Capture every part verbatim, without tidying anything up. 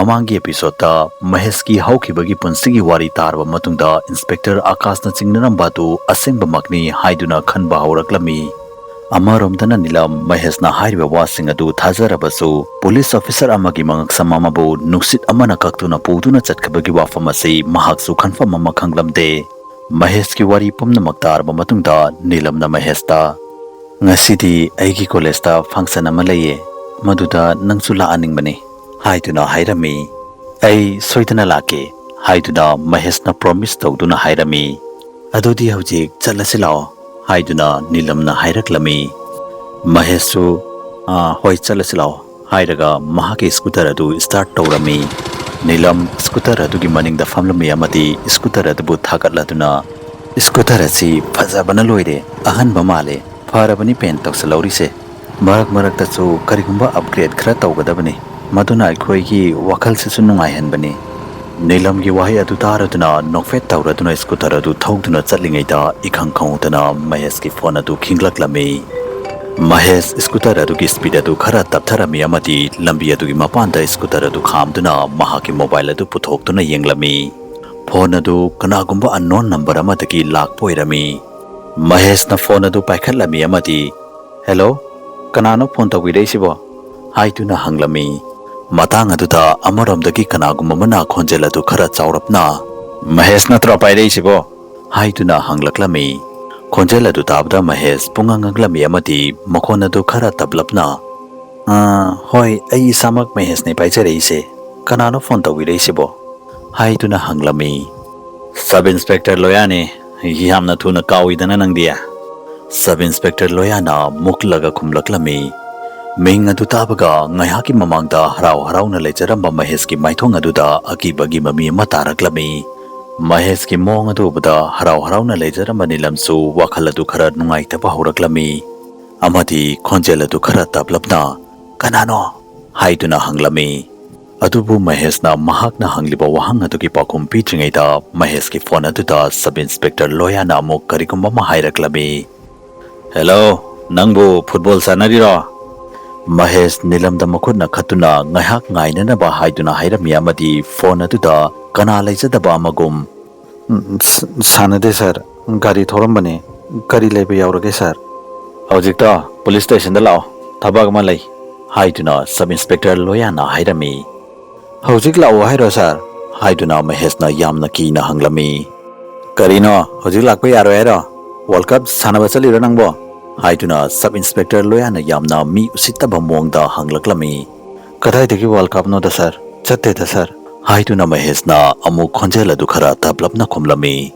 ꯃꯃꯥꯡꯒꯤ episode ꯇ ꯃꯍꯦꯁꯀꯤ ꯍꯧꯈꯤꯕꯒꯤ ꯄꯨꯟꯁꯤꯒꯤ ꯋꯥꯔꯤ ꯇꯥꯔꯕ ꯃꯇꯨꯡꯗ Inspector ꯑꯥꯀꯥꯁꯅ ꯆꯤꯡꯅꯔꯝꯕ ꯑꯗꯨ ꯑꯁꯦꯡꯕꯃꯛꯅꯤ ꯍꯥꯏꯗꯨꯅ ꯈꯟꯕ ꯍꯧꯔꯛꯂꯝꯃꯤ꯫ ꯑꯃꯔꯣꯝꯗꯅ ꯅꯤꯂꯝ ꯃꯍꯦꯁꯅ ꯍꯥꯏꯔꯤꯕ ꯋꯥꯁꯤꯡ ꯑꯗꯨ ꯊꯥꯖꯔꯕꯁꯨ, police officer ꯑꯃꯒꯤ ꯃꯉꯛꯁꯝ ꯑꯃꯕꯨ ꯅꯨꯡꯁꯤꯠ ꯑꯃꯅ ꯀꯛꯇꯨꯅ ꯄꯨꯗꯨꯅ ꯆꯠꯈꯤꯕꯒꯤ ꯋꯥꯐꯝ ꯑꯁꯤ ꯃꯍꯥꯛꯁꯨ confirm ꯑꯃ ꯈꯪꯂꯝꯗꯦ꯫ ꯃꯍꯦꯁꯀꯤ ꯋꯥꯔꯤ ꯄꯨꯝꯅꯃꯛ ꯇꯥꯔꯕ ꯃꯇꯨꯡꯗ ꯅꯤꯂꯝꯅ ꯃꯍꯦꯁꯇ, "ꯉꯁꯤꯗꯤ ꯑꯩꯒꯤ college ꯇ function ꯑꯃ ꯂꯩꯌꯦ, ꯃꯗꯨꯗ ꯅꯪꯁꯨ ꯂꯥꯛꯍꯟꯅꯤꯡꯕꯅꯤ" ꯍꯥꯏꯗꯨꯅ ꯍꯥꯏꯔꯝꯃꯤ꯫ "ꯑꯩ ꯁꯣꯏꯗꯅ ꯂꯥꯛꯀꯦ" ꯍꯥꯏꯗꯨꯅ ꯃꯍꯦꯁꯅ promise ꯇꯧꯗꯨꯅ ꯍꯥꯏꯔꯝꯃꯤ꯫ "ꯑꯗꯨꯗꯤ ꯍꯧꯖꯤꯛ ꯆꯠꯂꯁꯤ ꯂꯥꯛꯑꯣ" ꯍꯥꯏꯗꯨꯅ ꯅꯤꯂꯝꯅ ꯍꯥꯏꯔꯛꯂꯝꯃꯤ꯫ ꯃꯍꯦꯁꯁꯨ, "ꯑꯥ, ꯍꯣꯏ, ꯆꯠꯂꯁꯤ ꯂꯥꯛꯑꯣ" ꯍꯥꯏꯔꯒ ꯃꯍꯥꯛꯀꯤ scooter ꯑꯗꯨ start ꯇꯧꯔꯝꯃꯤ꯫ ꯅꯤꯂꯝ scooter ꯑꯗꯨꯒꯤ ꯃꯅꯤꯡꯗ ꯐꯝꯂꯝꯃꯤ ꯑꯃꯗꯤ scooter ꯑꯗꯨꯕꯨ ꯊꯥꯒꯠꯂꯗꯨꯅ, "Scooter ꯑꯁꯤ ꯐꯖꯕꯅ ꯂꯣꯏꯔꯦ, ꯑꯍꯟꯕ ꯃꯥꯜꯂꯦ꯫ ꯐꯔꯕꯅꯤ paint ꯇꯧꯁꯜꯍꯧꯔꯤꯁꯦ꯫ ꯃꯔꯛ ꯃꯔꯛꯇꯁꯨ ꯀꯔꯤꯒꯨꯝꯕ upgrade ꯈꯔ ꯇꯧꯒꯗꯕꯅꯤ, ꯃꯗꯨꯅ ꯑꯩꯈꯣꯏꯒꯤ ꯋꯥꯈꯜꯁꯤꯁꯨ ꯅꯨꯡꯉꯥꯏꯍꯟꯕꯅꯤ"꯫ ꯅꯤꯂꯝꯒꯤ ꯋꯥꯍꯩ ꯑꯗꯨ ꯇꯥꯔꯗꯨꯅ ꯅꯣꯛꯐꯦꯠ ꯇꯧꯔꯗꯨꯅ scooter ꯑꯗꯨ ꯊꯧꯗꯨꯅ ꯆꯠꯂꯤꯉꯩꯗ ꯏꯈꯪ ꯈꯪꯍꯧꯗꯅ ꯃꯍꯦꯁꯀꯤ phone ꯑꯗꯨ ꯈꯤꯡꯂꯛꯂꯝꯃꯤ꯫ ꯃꯍꯦꯁ scooter ꯑꯗꯨꯒꯤ speed ꯑꯗꯨ ꯈꯔ ꯇꯞꯊꯔꯝꯃꯤ ꯑꯃꯗꯤ ꯂꯝꯕꯤ ꯑꯗꯨꯒꯤ ꯃꯄꯥꯟꯗ scooter ꯑꯗꯨ ꯈꯥꯝꯗꯨꯅ ꯃꯍꯥꯛꯀꯤ mobile ꯑꯗꯨ ꯄꯨꯊꯣꯛꯇꯨꯅ ꯌꯦꯡꯂꯝꯃꯤ꯫ Phone ꯑꯗꯨ ꯀꯅꯥꯒꯨꯝꯕ unknown number ꯑꯃꯗꯒꯤ ꯂꯥꯛꯄ ꯑꯣꯏꯔꯝꯃꯤ꯫ ꯃꯍꯦꯁꯅ phone ꯑꯗꯨ ꯄꯥꯏꯈꯠꯂꯝꯃꯤ ꯑꯃꯗꯤ, "Hello, ꯀꯅꯥꯅꯣ phone ꯇꯧꯕꯤꯔꯛꯏꯁꯤꯕꯣ?" ꯍꯥꯏꯗꯨꯅ ꯍꯪꯂꯝꯃꯤ꯫ ꯃꯇꯥꯡ ꯑꯗꯨꯗ ꯑꯃꯔꯣꯝꯗꯒꯤ ꯀꯅꯥꯒꯨꯝꯕ ꯑꯃꯅ ꯈꯣꯟꯖꯦꯜ ꯑꯗꯨ ꯈꯔ ꯆꯥꯎꯔꯞꯅ, "ꯃꯍꯦꯁ ꯅꯠꯇ꯭ꯔꯣ ꯄꯥꯏꯔꯛꯏꯁꯤꯕꯣ?" ꯍꯥꯏꯗꯨꯅ ꯍꯪꯂꯛꯂꯝꯃꯤ꯫ ꯈꯣꯟꯖꯦꯜ ꯑꯗꯨ ꯇꯥꯕꯗ ꯃꯍꯦꯁ ꯄꯨꯡꯉꯥꯡ ꯉꯥꯡꯂꯝꯃꯤ ꯑꯃꯗꯤ ꯃꯈꯣꯟ ꯑꯗꯨ ꯈꯔ ꯇꯞꯂꯞꯅ, "ꯑꯥ, ꯍꯣꯏ, ꯑꯩ ꯏꯁꯥꯃꯛ ꯃꯍꯦꯁꯅꯤ ꯄꯥꯏꯖꯔꯛꯏꯁꯦ꯫ ꯀꯅꯥꯅꯣ phone ꯇꯧꯕꯤꯔꯛꯏꯁꯤꯕꯣ?" ꯍꯥꯏꯗꯨꯅ ꯍꯪꯂꯝꯃꯤ꯫ "Sub Inspector ꯂꯣꯌꯥꯅꯤ꯫ ꯌꯥꯝꯅ ꯊꯨꯅ ꯀꯥꯎꯏꯗꯅ ꯅꯪꯗꯤ?" Sub Inspector ꯂꯣꯌꯥꯅ ꯃꯨꯛꯂꯒ ꯈꯨꯝꯂꯛꯂꯝꯃꯤ꯫ ꯃꯤꯡ ꯑꯗꯨ ꯇꯥꯕꯒ ꯉꯥꯏꯍꯥꯛꯀꯤ ꯃꯃꯥꯡꯗ ꯍꯔꯥꯎ ꯍꯔꯥꯎꯅ ꯂꯩꯖꯔꯝꯕ ꯃꯍꯦꯁꯀꯤ ꯃꯥꯏꯊꯣꯡ ꯑꯗꯨꯗ ꯑꯀꯤꯕꯒꯤ ꯃꯃꯤ ꯑꯃ ꯇꯥꯔꯛꯂꯝꯃꯤ꯫ ꯃꯍꯦꯁꯀꯤ ꯃꯑꯣꯡ ꯑꯗꯨ ꯎꯕꯗ ꯍꯔꯥꯎ ꯍꯔꯥꯎꯅ ꯂꯩꯖꯔꯝꯕ ꯅꯤꯂꯝꯁꯨ ꯋꯥꯈꯜ ꯑꯗꯨ ꯈꯔ ꯅꯨꯡꯉꯥꯏꯇꯕ ꯍꯧꯔꯛꯂꯝꯃꯤ ꯑꯃꯗꯤ ꯈꯣꯟꯖꯦꯜ ꯑꯗꯨ ꯈꯔ ꯇꯞꯂꯞꯅ, "ꯀꯅꯥꯅꯣ?" ꯍꯥꯏꯗꯨꯅ ꯍꯪꯂꯝꯃꯤ꯫ ꯑꯗꯨꯕꯨ ꯃꯍꯦꯁꯅ ꯃꯍꯥꯛꯅ ꯍꯪꯂꯤꯕ ꯋꯥꯍꯪ ꯑꯗꯨꯒꯤ ꯄꯥꯎꯈꯨꯝ ꯄꯤꯗ꯭ꯔꯤꯉꯩꯗ ꯃꯍꯦꯁꯀꯤ phone ꯑꯗꯨꯗ Sub Inspector ꯂꯣꯌꯥꯅ ꯑꯃꯨꯛ ꯀꯔꯤꯒꯨꯝꯕ ꯑꯃ ꯍꯥꯏꯔꯛꯂꯝꯃꯤ꯫ "Hello, ꯅꯪꯕꯨ football ꯁꯥꯟꯅꯔꯤꯔꯣ?" ꯃꯍꯦꯁ ꯅꯤꯂꯝꯗ ꯃꯈꯨꯠꯅ ꯈꯠꯇꯨꯅ ꯉꯥꯏꯍꯥꯛ ꯉꯥꯏꯅꯅꯕ ꯍꯥꯏꯗꯨꯅ ꯍꯥꯏꯔꯝꯃꯤ ꯑꯃꯗꯤ ꯐꯣꯟ ꯑꯗꯨꯗ ꯀꯅꯥ ꯂꯩꯖꯗꯕ ꯑꯃꯒꯨꯝ, "ꯎꯝ, ꯁ-, ꯁꯥꯟꯅꯗꯦ ꯁꯥꯔ, ꯒꯥꯔꯤ ꯊꯧꯔꯝꯕꯅꯦ, ꯀꯔꯤ ꯂꯩꯕ ꯌꯥꯎꯔꯒꯦ ꯁꯥꯔ?" "ꯍꯧꯖꯤꯛꯇ ꯄꯨꯂꯤꯁ ꯁ꯭ꯇꯦꯁꯟꯗ ꯂꯥꯛꯑꯣ, ꯊꯕꯛ ꯑꯃ ꯂꯩ," ꯍꯥꯏꯗꯨꯅ ꯁꯕ ꯏꯟꯁꯄꯦꯛꯇꯔ ꯂꯣꯌꯥꯅ ꯍꯥꯏꯔꯝꯃꯤ꯫ "ꯍꯧꯖꯤꯛ ꯂꯥꯛꯑꯣ ꯍꯥꯏꯔꯣ ꯁꯥꯔ?" ꯍꯥꯏꯗꯨꯅ ꯃꯍꯦꯁꯅ ꯌꯥꯝꯅ ꯀꯤꯅ ꯍꯪꯂꯝꯃꯤ꯫ "ꯀꯔꯤꯅꯣ, ꯍꯧꯖꯤꯛ ꯂꯥꯛꯄ ꯌꯥꯔꯣꯏ ꯍꯥꯏꯔꯣ? ꯋꯥꯔꯜ ꯀꯞ ꯁꯥꯟꯅꯕ ꯆꯠꯂꯤꯔꯣ ꯅꯪꯕꯣ?" ꯍꯥꯏꯗꯨꯅ ꯁꯕ ꯏꯟꯁꯄꯦꯛꯇꯔ ꯂꯣꯌꯥꯅ ꯌꯥꯝꯅ ꯃꯤ ꯎꯁꯤꯠꯇꯕ ꯃꯑꯣꯡꯗ ꯍꯪꯂꯛꯂꯝꯃꯤ꯫ "ꯀꯗꯥꯏꯗꯒꯤ ꯋꯥꯔꯜ ꯀꯞꯅꯣꯗ ꯁꯥꯔ? ꯆꯠꯇꯦꯗ ꯁꯥꯔ," ꯍꯥꯏꯗꯨꯅ ꯃꯍꯦꯁꯅ ꯑꯃꯨꯛ ꯈꯣꯟꯖꯦꯜ ꯑꯗꯨ ꯈꯔ ꯇꯞꯂꯞꯅ ꯈꯨꯝꯂꯝꯃꯤ꯫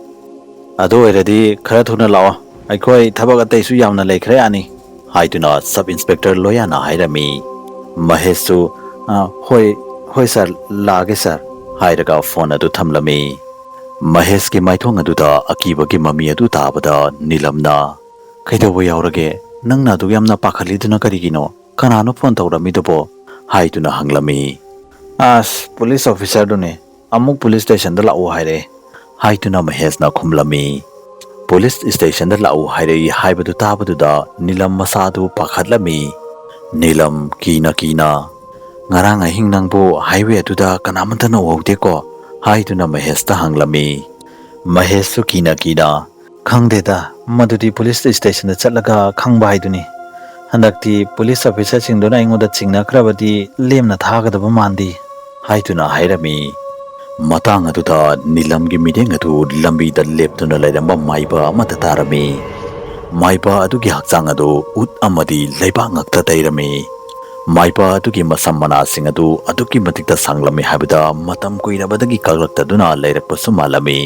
"ꯑꯗꯨ ꯑꯣꯏꯔꯗꯤ ꯈꯔ ꯊꯨꯅ ꯂꯥꯛꯑꯣ, ꯑꯩꯈꯣꯏ ꯊꯕꯛ ꯑꯇꯩꯁꯨ ꯌꯥꯝꯅ ꯂꯩꯈ꯭ꯔꯦ ꯑꯅꯤ," ꯍꯥꯏꯗꯨꯅ ꯁꯕ ꯏꯟꯁꯄꯦꯛꯇꯔ ꯂꯣꯌꯥꯅ ꯍꯥꯏꯔꯝꯃꯤ꯫ ꯃꯍꯦꯁꯁꯨ, "ꯑ, ꯍꯣꯏ, ꯍꯣꯏ ꯁꯥꯔ, ꯂꯥꯛꯑꯒꯦ ꯁꯥꯔ," ꯍꯥꯏꯔꯒ ꯐꯣꯟ ꯑꯗꯨ ꯊꯝꯂꯝꯃꯤ꯫ ꯃꯍꯦꯁꯀꯤ ꯃꯥꯏꯊꯣꯡ ꯑꯗꯨꯗ ꯑꯀꯤꯕꯒꯤ ꯃꯃꯤ ꯑꯗꯨ ꯇꯥꯕꯗ ꯅꯤꯂꯝꯅ, "ꯀꯩꯗꯧꯕ ꯌꯥꯎꯔꯒꯦ? ꯅꯪꯅ ꯑꯗꯨꯛ ꯌꯥꯝꯅ ꯄꯥꯈꯠꯂꯤꯗꯨꯅ ꯀꯔꯤꯒꯤꯅꯣ? ꯀꯅꯥꯅꯣ ꯐꯣꯟ ꯇꯧꯔꯝꯃꯤꯗꯨꯕꯣ?" ꯍꯥꯏꯗꯨꯅ ꯍꯪꯂꯝꯃꯤ꯫ "ꯑꯁ, ꯄꯨꯂꯤꯁ ꯑꯣꯐꯤꯁꯥꯔꯗꯨꯅꯦ, ꯑꯃꯨꯛ ꯄꯨꯂꯤꯁ ꯁ꯭ꯇꯦꯁꯟꯗ ꯂꯥꯛꯑꯣ ꯍꯥꯏꯔꯛꯑꯦ," ꯍꯥꯏꯗꯨꯅ ꯃꯍꯦꯁꯅ ꯈꯨꯝꯂꯝꯃꯤ꯫ "ꯄꯨꯂꯤꯁ ꯁ꯭ꯇꯦꯁꯟꯗ ꯂꯥꯛꯎ ꯍꯥꯏꯔꯛꯏ" ꯍꯥꯏꯕꯗꯨ ꯇꯥꯕꯗꯨꯗ ꯅꯤꯂꯝ ꯃꯁꯥꯗꯨ ꯄꯥꯈꯠꯂꯝꯃꯤ꯫ ꯅꯤꯂꯝ ꯀꯤꯅ ꯀꯤꯅ, "ꯉꯔꯥꯡ ꯑꯍꯤꯡ ꯅꯪꯕꯨ ꯍꯥꯏꯋꯦ ꯑꯗꯨꯗ ꯀꯅꯥꯃꯠꯇꯅ ꯎꯍꯧꯗꯦꯀꯣ?" ꯍꯥꯏꯗꯨꯅ ꯃꯍꯦꯁꯇ ꯍꯪꯂꯝꯃꯤ꯫ ꯃꯍꯦꯁꯁꯨ ꯀꯤꯅ ꯀꯤꯅ, "ꯈꯪꯗꯦꯗ, ꯃꯗꯨꯗꯤ ꯄꯨꯂꯤꯁ ꯁ꯭ꯇꯦꯁꯟꯗ ꯆꯠꯂꯒ ꯈꯪꯕ ꯍꯥꯏꯗꯨꯅꯤ꯫ ꯍꯟꯗꯛꯇꯤ ꯄꯨꯂꯤꯁ ꯑꯣꯐꯤꯁꯥꯔꯁꯤꯡꯗꯨꯅ ꯑꯩꯉꯣꯟꯗ ꯆꯤꯡꯅꯈ꯭ꯔꯕꯗꯤ ꯂꯦꯝꯅ ꯊꯥꯒꯗꯕ ꯃꯥꯟꯗꯦ," ꯍꯥꯏꯗꯨꯅ ꯍꯥꯏꯔꯝꯃꯤ꯫ ꯃꯇꯥꯡ ꯑꯗꯨꯗ ꯅꯤꯂꯝꯒꯤ ꯃꯤꯠꯌꯦꯡ ꯑꯗꯨ ꯂꯝꯕꯤꯗ ꯂꯦꯞꯇꯨꯅ ꯂꯩꯔꯝꯕ ꯃꯥꯏꯕ ꯑꯃꯗ ꯇꯥꯔꯝꯃꯤ꯫ ꯃꯥꯏꯕ ꯑꯗꯨꯒꯤ ꯍꯛꯆꯥꯡ ꯑꯗꯨ ꯎꯠ ꯑꯃꯗꯤ ꯂꯩꯕꯥꯛ ꯉꯛꯇ ꯇꯩꯔꯝꯃꯤ꯫ ꯃꯥꯏꯕ ꯑꯗꯨꯒꯤ ꯃꯁꯝ ꯃꯅꯥꯁꯤꯡ ꯑꯗꯨ ꯑꯗꯨꯛꯀꯤ ꯃꯇꯤꯛꯇ ꯁꯥꯡꯂꯝꯃꯤ ꯍꯥꯏꯕꯗ ꯃꯇꯝ ꯀꯨꯏꯔꯕꯗꯒꯤ ꯀꯛꯂꯛꯇꯗꯨꯅ ꯂꯩꯔꯛꯄꯁꯨ ꯃꯥꯜꯂꯝꯃꯤ꯫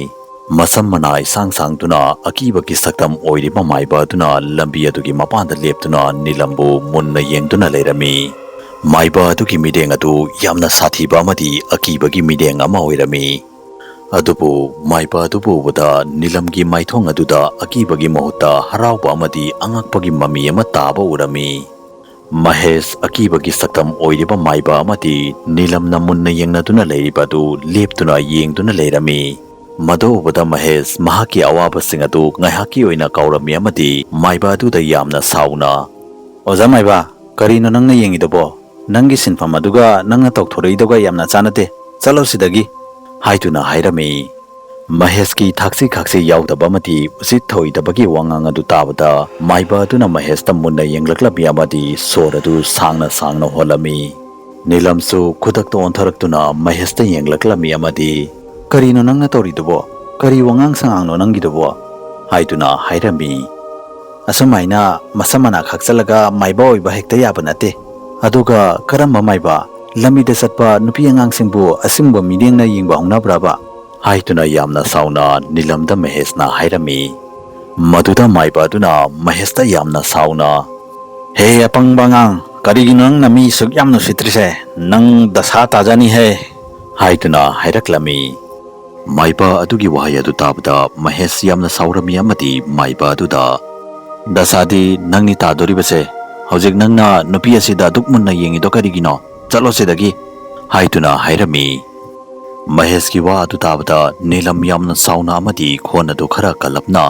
ꯃꯁꯝ ꯃꯅꯥ ꯏꯁꯥꯡ ꯁꯥꯡꯗꯨꯅ ꯑꯀꯤꯕꯒꯤ ꯁꯛꯇꯝ ꯑꯣꯏꯔꯤꯕ ꯃꯥꯏꯕ ꯑꯗꯨꯅ ꯂꯝꯕꯤ ꯑꯗꯨꯒꯤ ꯃꯄꯥꯟꯗ ꯂꯦꯞꯇꯨꯅ ꯅꯤꯂꯝꯕꯨ ꯃꯨꯟꯅ ꯌꯦꯡꯗꯨꯅ ꯂꯩꯔꯝꯃꯤ꯫ ꯃꯥꯏꯕ ꯑꯗꯨꯒꯤ ꯃꯤꯠꯌꯦꯡ ꯑꯗꯨ ꯌꯥꯝꯅ ꯁꯥꯊꯤꯕ ꯑꯃꯗꯤ ꯑꯀꯤꯕꯒꯤ ꯃꯤꯠꯌꯦꯡ ꯑꯃ ꯑꯣꯏꯔꯝꯃꯤ꯫ ꯑꯗꯨꯕꯨ ꯃꯥꯏꯕ ꯑꯗꯨꯕꯨ ꯎꯕꯗ ꯅꯤꯂꯝꯒꯤ ꯃꯥꯏꯊꯣꯡ ꯑꯗꯨꯗ ꯑꯀꯤꯕꯒꯤ ꯃꯍꯨꯠꯇ ꯍꯔꯥꯎꯕ ꯑꯃꯗꯤ ꯑꯉꯛꯄꯒꯤ ꯃꯃꯤ ꯑꯃ ꯇꯥꯕ ꯎꯔꯝꯃꯤ꯫ ꯃꯍꯦꯁ ꯑꯀꯤꯕꯒꯤ ꯁꯛꯇꯝ ꯑꯣꯏꯔꯤꯕ ꯃꯥꯏꯕ ꯑꯃꯗꯤ ꯅꯤꯂꯝꯅ ꯃꯨꯟꯅ ꯌꯦꯡꯅꯗꯨꯅ ꯂꯩꯔꯤꯕ ꯑꯗꯨ ꯂꯦꯞꯇꯨꯅ ꯌꯦꯡꯗꯨꯅ ꯂꯩꯔꯝꯃꯤ꯫ ꯃꯗꯨ ꯎꯕꯗ ꯃꯍꯦꯁ ꯃꯍꯥꯛꯀꯤ ꯑꯋꯥꯕꯁꯤꯡ ꯑꯗꯨ ꯉꯥꯏꯍꯥꯛꯀꯤ ꯑꯣꯏꯅ ꯀꯥꯎꯔꯝꯃꯤ ꯑꯃꯗꯤ ꯃꯥꯏꯕ ꯑꯗꯨꯗ ꯌꯥꯝꯅ ꯁꯥꯎꯅ, "ꯑꯣꯖꯥ ꯃꯥꯏꯕ, "ꯀꯔꯤꯅꯣ ꯅꯪꯅ ꯌꯦꯡꯉꯤꯗꯨꯕꯣ? ꯅꯪꯒꯤ ꯁꯤꯟꯐꯝ ꯑꯗꯨꯒ ꯅꯪꯅ ꯇꯧꯊꯣꯔꯛꯏꯗꯨꯒ ꯌꯥꯝꯅ ꯆꯥꯟꯅꯗꯦ꯫ ꯆꯠꯂꯣ ꯁꯤꯗꯒꯤ!" ꯍꯥꯏꯗꯨꯅ ꯍꯥꯏꯔꯝꯃꯤ꯫ ꯃꯍꯦꯁꯀꯤ ꯊꯥꯛꯁꯤ ꯈꯥꯛꯁꯤ ꯌꯥꯎꯗꯕ ꯑꯃꯗꯤ ꯎꯁꯤꯠ ꯊꯧꯑꯣꯏꯗꯕꯒꯤ ꯋꯥꯉꯥꯡ ꯑꯗꯨ ꯇꯥꯕꯗ, ꯃꯥꯏꯕ ꯑꯗꯨꯅ ꯃꯍꯦꯁꯇ ꯃꯨꯟꯅ ꯌꯦꯡꯂꯛꯂꯝꯃꯤ ꯑꯃꯗꯤ ꯁꯣꯔ ꯑꯗꯨ ꯁꯥꯡꯅ ꯁꯥꯡꯅ ꯍꯣꯜꯂꯝꯃꯤ꯫ ꯅꯤꯂꯝꯁꯨ ꯈꯨꯗꯛꯇ ꯑꯣꯟꯊꯣꯔꯛꯇꯨꯅ ꯃꯍꯦꯁꯇ ꯌꯦꯡꯂꯛꯂꯝꯃꯤ ꯑꯃꯗꯤ, "ꯀꯔꯤꯅꯣ ꯅꯪꯅ ꯇꯧꯔꯤꯗꯨꯕꯣ? ꯀꯔꯤ ꯋꯥꯉꯥꯡ ꯁꯉꯥꯡꯅꯣ ꯅꯪꯒꯤꯗꯨꯕꯣ?" ꯍꯥꯏꯗꯨꯅ ꯍꯥꯏꯔꯝꯃꯤ꯫ "ꯑꯁꯨꯃꯥꯏꯅ ꯃꯁꯝ ꯃꯅꯥ ꯈꯥꯛꯆꯜꯂꯒ ꯃꯥꯏꯕ ꯑꯣꯏꯕ ꯍꯦꯛꯇ ꯌꯥꯕ ꯅꯠꯇꯦ꯫ ꯑꯗꯨꯒ ꯀꯔꯝꯕ ꯃꯥꯏꯕ? ꯂꯝꯕꯤꯗ ꯆꯠꯄ ꯅꯨꯄꯤ ꯑꯉꯥꯡꯁꯤꯡꯕꯨ ꯑꯁꯤꯒꯨꯝꯕ ꯃꯤꯠꯌꯦꯡꯅ ꯌꯦꯡꯕ ꯍꯧꯅꯕ꯭ꯔꯕ?" ꯍꯥꯏꯗꯨꯅ ꯌꯥꯝꯅ ꯁꯥꯎꯅ ꯅꯤꯂꯝꯗ ꯃꯍꯦꯁꯅ ꯍꯥꯏꯔꯝꯃꯤ꯫ ꯃꯗꯨꯗ ꯃꯥꯏꯕ ꯑꯗꯨꯅ ꯃꯍꯦꯁꯇ ꯌꯥꯝꯅ ꯁꯥꯎꯅ, "ꯍꯦ ꯑꯄꯪꯕ ꯑꯉꯥꯡ, ꯀꯔꯤꯒꯤꯅꯣ ꯅꯪꯅ ꯃꯤ ꯁꯨꯛ ꯌꯥꯝꯅ ꯎꯁꯤꯠꯇ꯭ꯔꯤꯁꯦ? ꯅꯪ ꯗꯁꯥ ꯇꯥꯖꯅꯤꯍꯦ!" ꯍꯥꯏꯗꯨꯅ ꯍꯥꯏꯔꯛꯂꯝꯃꯤ꯫ ꯃꯥꯏꯕ ꯑꯗꯨꯒꯤ ꯋꯥꯍꯩ ꯑꯗꯨ ꯇꯥꯕꯗ ꯃꯍꯦꯁ ꯌꯥꯝꯅ ꯁꯥꯎꯔꯝꯃꯤ ꯑꯃꯗꯤ ꯃꯥꯏꯕ ꯑꯗꯨꯗ, "ꯗꯁꯥꯗꯤ ꯅꯪꯅꯤ ꯇꯥꯗꯣꯔꯤꯕꯁꯦ꯫ ꯍꯧꯖꯤꯛ ꯅꯪꯅ ꯅꯨꯄꯤ ꯑꯁꯤꯗ ꯑꯗꯨꯛ ꯃꯨꯟꯅ ꯌꯦꯡꯉꯤꯗꯣ ꯀꯔꯤꯒꯤꯅꯣ? ꯆꯠꯂꯣ ꯁꯤꯗꯒꯤ!" ꯍꯥꯏꯗꯨꯅ ꯍꯥꯏꯔꯝꯃꯤ꯫ ꯃꯍꯦꯁꯀꯤ ꯋꯥ ꯑꯗꯨ ꯇꯥꯕꯗ ꯅꯤꯂꯝ ꯌꯥꯝꯅ ꯁꯥꯎꯅ ꯑꯃꯗꯤ ꯈꯣꯟ ꯑꯗꯨ ꯈꯔ ꯀꯜꯂꯞꯅ,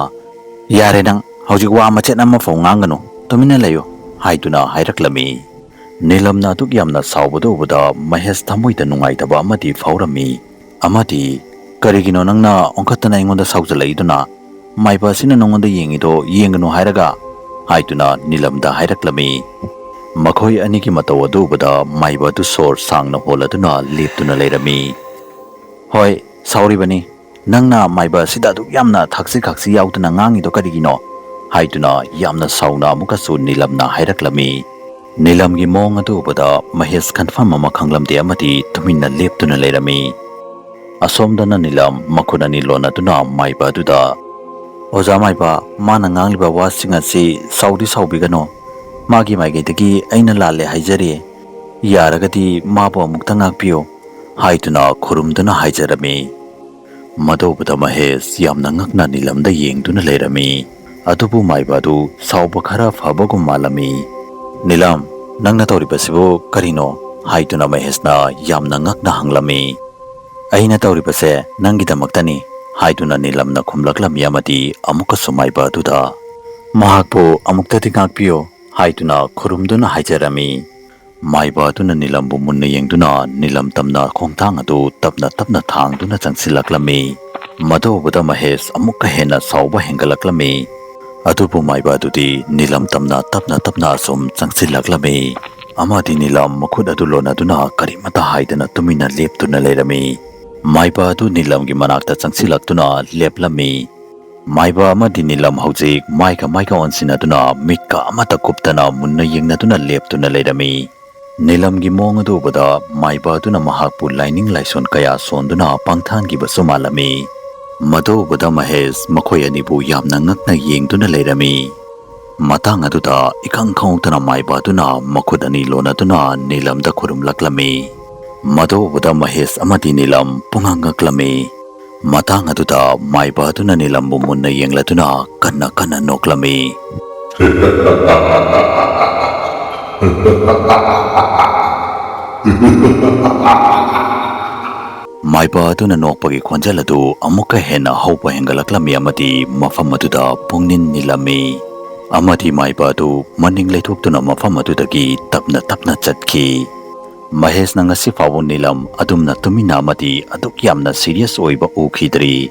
"ꯌꯥꯔꯦ ꯅꯪ, ꯍꯧꯖꯤꯛ ꯋꯥ ꯃꯆꯦꯠ ꯑꯃꯐꯥꯎ ꯉꯥꯡꯒꯅꯨ, ꯇꯨꯃꯤꯟꯅ ꯂꯩꯌꯨ!" ꯍꯥꯏꯗꯨꯅ ꯍꯥꯏꯔꯛꯂꯝꯃꯤ꯫ ꯅꯤꯂꯝꯅ ꯑꯗꯨꯛ ꯌꯥꯝꯅ ꯁꯥꯎꯕꯗꯨ ꯎꯕꯗ ꯃꯍꯦꯁ ꯊꯃꯣꯏꯗ ꯅꯨꯡꯉꯥꯏꯇꯕ ꯑꯃꯗꯤ ꯐꯥꯎꯔꯝꯃꯤ꯫ ꯑꯃꯗꯤ, "ꯀꯔꯤꯒꯤꯅꯣ ꯅꯪꯅ ꯑꯣꯟꯈꯠꯇꯅ ꯑꯩꯉꯣꯟꯗ ꯁꯥꯎꯖꯜꯂꯛꯏꯗꯨꯅ? ꯃꯥꯏꯕ ꯑꯁꯤꯅ ꯅꯉꯣꯟꯗ ꯌꯦꯡꯉꯤꯗꯣ ꯌꯦꯡꯒꯅꯨ ꯍꯥꯏꯔꯒ?" ꯍꯥꯏꯗꯨꯅ ꯅꯤꯂꯝꯗ ꯍꯥꯏꯔꯛꯂꯝꯃꯤ꯫ ꯃꯈꯣꯏ ꯑꯅꯤꯒꯤ ꯃꯇꯧ ꯑꯗꯨ ꯎꯕꯗ ꯃꯥꯏꯕ ꯑꯗꯨ ꯁꯣꯔ ꯁꯥꯡꯅ ꯍꯣꯜꯂꯗꯨꯅ ꯂꯦꯞꯇꯨꯅ ꯂꯩꯔꯝꯃꯤ꯫ "ꯍꯣꯏ, ꯁꯥꯎꯔꯤꯕꯅꯤ꯫ ꯅꯪꯅ ꯃꯥꯏꯕ ꯑꯁꯤꯗ ꯑꯗꯨꯛ ꯌꯥꯝꯅ ꯊꯛꯁꯤ ꯈꯥꯛꯁꯤ ꯌꯥꯎꯗꯅ ꯉꯥꯡꯉꯤꯗꯣ ꯀꯔꯤꯒꯤꯅꯣ?" ꯍꯥꯏꯗꯨꯅ ꯌꯥꯝꯅ ꯁꯥꯎꯅ ꯑꯃꯨꯛꯀꯁꯨ ꯅꯤꯂꯝꯅ ꯍꯥꯏꯔꯛꯂꯝꯃꯤ꯫ ꯅꯤꯂꯝꯒꯤ ꯃꯑꯣꯡ ꯑꯗꯨ ꯎꯕꯗ ꯃꯍꯦꯁ ꯈꯟꯐꯝ ꯑꯃ ꯈꯪꯂꯝꯗꯦ ꯑꯃꯗꯤ ꯇꯨꯃꯤꯟꯅ ꯂꯦꯞꯇꯨꯅ ꯂꯩꯔꯝꯃꯤ꯫ ꯑꯁꯣꯝꯗꯅ ꯅꯤꯂꯝ ꯃꯈꯨꯠ ꯑꯅꯤ ꯂꯣꯟꯅꯗꯨꯅ ꯃꯥꯏꯕ ꯑꯗꯨꯗ, "ꯑꯣꯖꯥ ꯃꯥꯏꯕ, ꯃꯥꯅ ꯉꯥꯡꯂꯤꯕ ꯋꯥꯁꯤꯡ ꯑꯁꯤ ꯁꯥꯎꯗꯤ ꯁꯥꯎꯕꯤꯒꯅꯨ꯫ ꯃꯥꯒꯤ ꯃꯥꯏꯀꯩꯗꯒꯤ ꯑꯩꯅ ꯂꯥꯜꯂꯦ ꯍꯥꯏꯖꯔꯤ꯫ ꯌꯥꯔꯒꯗꯤ ꯃꯥꯕꯨ ꯑꯃꯨꯛꯇ ꯉꯥꯛꯄꯤꯌꯨ," ꯍꯥꯏꯗꯨꯅ ꯈꯨꯔꯨꯝꯗꯨꯅ ꯍꯥꯏꯖꯔꯝꯃꯤ꯫ ꯃꯗꯨ ꯎꯕꯗ ꯃꯍꯦꯁ ꯌꯥꯝꯅ ꯉꯛꯅ ꯅꯤꯂꯝꯗ ꯌꯦꯡꯗꯨꯅ ꯂꯩꯔꯝꯃꯤ꯫ ꯑꯗꯨꯕꯨ ꯃꯥꯏꯕ ꯑꯗꯨ ꯁꯥꯎꯕ ꯈꯔ ꯐꯕꯒꯨꯝ ꯃꯥꯜꯂꯝꯃꯤ꯫ "ꯅꯤꯂꯝ, ꯅꯪꯅ ꯇꯧꯔꯤꯕꯁꯤꯕꯨ ꯀꯔꯤꯅꯣ?" ꯍꯥꯏꯗꯨꯅ ꯃꯍꯦꯁꯅ ꯌꯥꯝꯅ ꯉꯛꯅ ꯍꯪꯂꯝꯃꯤ꯫ "ꯑꯩꯅ ꯇꯧꯔꯤꯕꯁꯦ ꯅꯪꯒꯤꯗꯃꯛꯇꯅꯤ," ꯍꯥꯏꯗꯨꯅ ꯅꯤꯂꯝꯅ ꯈꯨꯝꯂꯛꯂꯝꯃꯤ ꯑꯃꯗꯤ ꯑꯃꯨꯛꯀꯁꯨ ꯃꯥꯏꯕ ꯑꯗꯨꯗ, "ꯃꯍꯥꯛꯄꯨ ꯑꯃꯨꯛꯇꯗꯤ ꯉꯥꯛꯄꯤꯌꯨ, ꯍꯥꯏꯗꯨꯅ ꯈꯨꯔꯨꯝꯗꯨꯅ ꯍꯥꯏꯖꯔꯝꯃꯤ꯫ ꯃꯥꯏꯕ ꯑꯗꯨꯅ ꯅꯤꯂꯝꯕꯨ ꯃꯨꯟꯅ ꯌꯦꯡꯗꯨꯅ ꯅꯤꯂꯝ ꯇꯝꯅ ꯈꯣꯡꯊꯥꯡ ꯑꯗꯨ ꯇꯞꯅ ꯇꯞꯅ ꯊꯥꯡꯗꯨꯅ ꯆꯪꯁꯤꯜꯂꯛꯂꯝꯃꯤ꯫ ꯃꯗꯨ ꯎꯕꯗ ꯃꯍꯦꯁ ꯑꯃꯨꯛꯀ ꯍꯦꯟꯅ ꯁꯥꯎꯕ ꯍꯦꯟꯒꯠꯂꯛꯂꯝꯃꯤ꯫ ꯑꯗꯨꯕꯨ ꯃꯥꯏꯕ ꯑꯗꯨꯗꯤ ꯅꯤꯂꯝ ꯇꯝꯅ ꯇꯞꯅ ꯇꯞꯅ ꯑꯁꯨꯝ ꯆꯪꯁꯤꯜꯂꯛꯂꯝꯃꯤ꯫ ꯑꯃꯗꯤ ꯅꯤꯂꯝ ꯃꯈꯨꯠ ꯑꯗꯨ ꯂꯣꯟꯅꯗꯨꯅ ꯀꯔꯤꯃꯇ ꯍꯥꯏꯗꯅ ꯇꯨꯃꯤꯟꯅ ꯂꯦꯞꯇꯨꯅ ꯂꯩꯔꯝꯃꯤ꯫ ꯃꯥꯏꯕ ꯑꯗꯨ ꯅꯤꯂꯝꯒꯤ ꯃꯅꯥꯛꯇ ꯆꯪꯁꯤꯜꯂꯛꯇꯨꯅ ꯂꯦꯞꯂꯝꯃꯤ꯫ ꯃꯥꯏꯕ ꯑꯃꯗꯤ ꯅꯤꯂꯝ ꯍꯧꯖꯤꯛ ꯃꯥꯏꯒ ꯃꯥꯏꯒ ꯑꯣꯟꯁꯤꯟꯅꯗꯨꯅ ꯃꯤꯠꯀ ꯑꯃꯠꯇ ꯀꯨꯞꯇꯅ ꯃꯨꯟꯅ ꯌꯦꯡꯅꯗꯨꯅ ꯂꯦꯞꯇꯨꯅ ꯂꯩꯔꯝꯃꯤ꯫ ꯅꯤꯂꯝꯒꯤ ꯃꯑꯣꯡ ꯑꯗꯨ ꯎꯕꯗ ꯃꯥꯏꯕ ꯑꯗꯨꯅ ꯃꯍꯥꯛꯄꯨ ꯂꯥꯏꯅꯤꯡ ꯂꯥꯏꯁꯣꯟ ꯀꯌꯥ ꯁꯣꯟꯗꯨꯅ ꯄꯪꯊꯍꯟꯈꯤꯕꯁꯨ ꯃꯥꯜꯂꯝꯃꯤ꯫ ꯃꯗꯨ ꯎꯕꯗ ꯃꯍꯦꯁ ꯃꯈꯣꯏ ꯑꯅꯤꯕꯨ ꯌꯥꯝꯅ ꯉꯛꯅ ꯌꯦꯡꯗꯨꯅ ꯂꯩꯔꯝꯃꯤ꯫ ꯃꯇꯥꯡ ꯑꯗꯨꯗ ꯏꯈꯪ ꯈꯪꯍꯧꯗꯅ ꯃꯥꯏꯕ ꯑꯗꯨꯅ ꯃꯈꯨꯠ ꯑꯅꯤ ꯂꯣꯟꯅꯗꯨꯅ ꯅꯤꯂꯝꯗ ꯈꯨꯔꯨꯝꯂꯛꯂꯝꯃꯤ꯫ ꯃꯗꯨ ꯎꯕꯗ ꯃꯍꯦꯁ ꯑꯃꯗꯤ ꯅꯤꯂꯝ ꯄꯨꯡꯉꯛ ꯉꯛꯂꯝꯃꯤ꯫ ꯃꯇꯥꯡ ꯑꯗꯨꯗ ꯃꯥꯏꯕ ꯑꯗꯨꯅ ꯅꯤꯂꯝꯕꯨ ꯃꯨꯟꯅ ꯌꯦꯡꯂꯗꯨꯅ ꯀꯟꯅ ꯀꯟꯅ ꯅꯣꯛꯂꯝꯃꯤ꯫ ꯃꯥꯏꯕ ꯑꯗꯨꯅ ꯅꯣꯛꯄꯒꯤ ꯈꯣꯟꯖꯦꯜ ꯑꯗꯨ ꯑꯃꯨꯛꯀ ꯍꯦꯟꯅ ꯍꯧꯕ ꯍꯦꯟꯒꯠꯂꯛꯂꯝꯃꯤ ꯑꯃꯗꯤ ꯃꯐꯝ ꯑꯗꯨꯗ ꯄꯨꯡꯅꯤꯟ ꯅꯤꯜꯂꯝꯃꯤ꯫ ꯑꯃꯗꯤ ꯃꯥꯏꯕ ꯑꯗꯨ ꯃꯅꯤꯡ ꯂꯩꯊꯣꯛꯇꯨꯅ ꯃꯐꯝ ꯑꯗꯨꯗꯒꯤ ꯇꯞꯅ ꯇꯞꯅ ꯆꯠꯈꯤ꯫ ꯃꯍꯦꯁꯅ ꯉꯁꯤ ꯐꯥꯎꯕ ꯅꯤꯂꯝ ꯑꯗꯨꯝꯅ ꯇꯨꯃꯤꯟꯅ ꯑꯃꯗꯤ ꯑꯗꯨꯛ ꯌꯥꯝꯅ ꯁꯤꯔꯤꯌꯁ ꯑꯣꯏꯕ ꯎꯈꯤꯗ꯭ꯔꯤ꯫